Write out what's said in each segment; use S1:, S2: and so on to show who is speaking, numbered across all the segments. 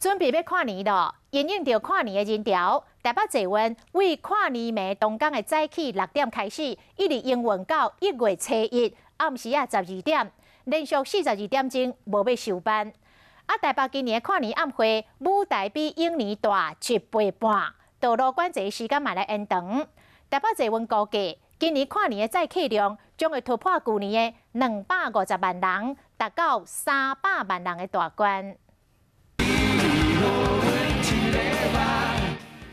S1: 準備欲跨年囉，因應著跨年的人潮，台北捷運為跨年暝當工的早起6點開始，一直營運到1月初一暗時仔12點，連續42點鐘無欲收班。啊，台北今年的跨年暗會舞台比往年大一倍半，道路管制時間嘛來延長。台北捷運估計，今年跨年的載客量將會突破舊年的250萬人，達到300萬人的大關。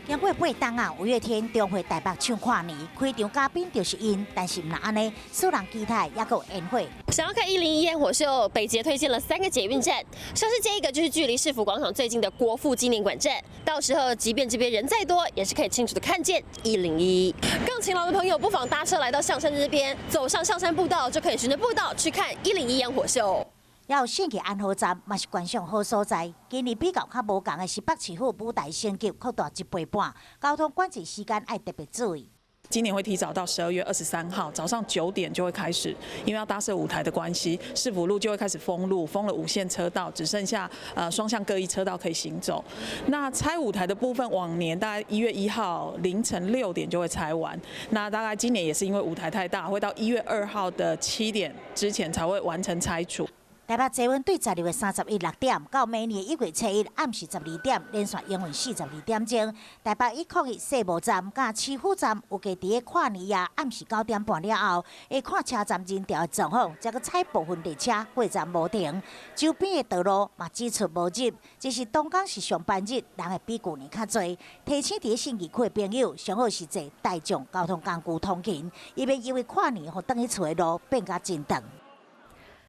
S2: 經過八冬啊，五月天將會台北唱跨年，開場嘉賓就是𪜶，但是毋但按呢，所有人期待猶閣有煙火。
S3: 想要看101煙火秀，北捷推薦了三個捷運站，像是這一個就是距離市府廣場最近的國父紀念館站，到時候即便這邊人再多，也是可以清楚的看見101。更勤勞的朋友不妨搭車來到象山這邊，走上象山步道就可以循著步道去看101煙火秀。
S2: 猶有信義安和站嘛是觀賞好所在。今年比較較無仝的是北市府舞台升級擴大一倍半，交通管制時間愛特別注意。
S4: 今年會提早到12月23號早上9點就會開始，因為要搭設舞台的關係，市府路就會開始封路，封了五線車道，只剩下雙向各一車道可以行走。那拆舞台的部分，往年大概1月1號凌晨6點就會拆完，那大概今年也是因為舞台太大，會到1月2號的7點之前才會完成拆除。
S2: 台北捷運對12月316點到明年1月初一暗時12點，連續營運42點鐘。台北101世貿站佮市府站預計佇咧跨年夜暗時9點半了後，會看車站人潮的狀況，才閣採部分列車過站無停。周邊的道路嘛只出無入，只是當工是上班日，人會比舊年較濟。提醒佇咧信義區的朋友，上好是坐大眾交通工具通勤，以免因為跨年予轉去厝的路變甲真長。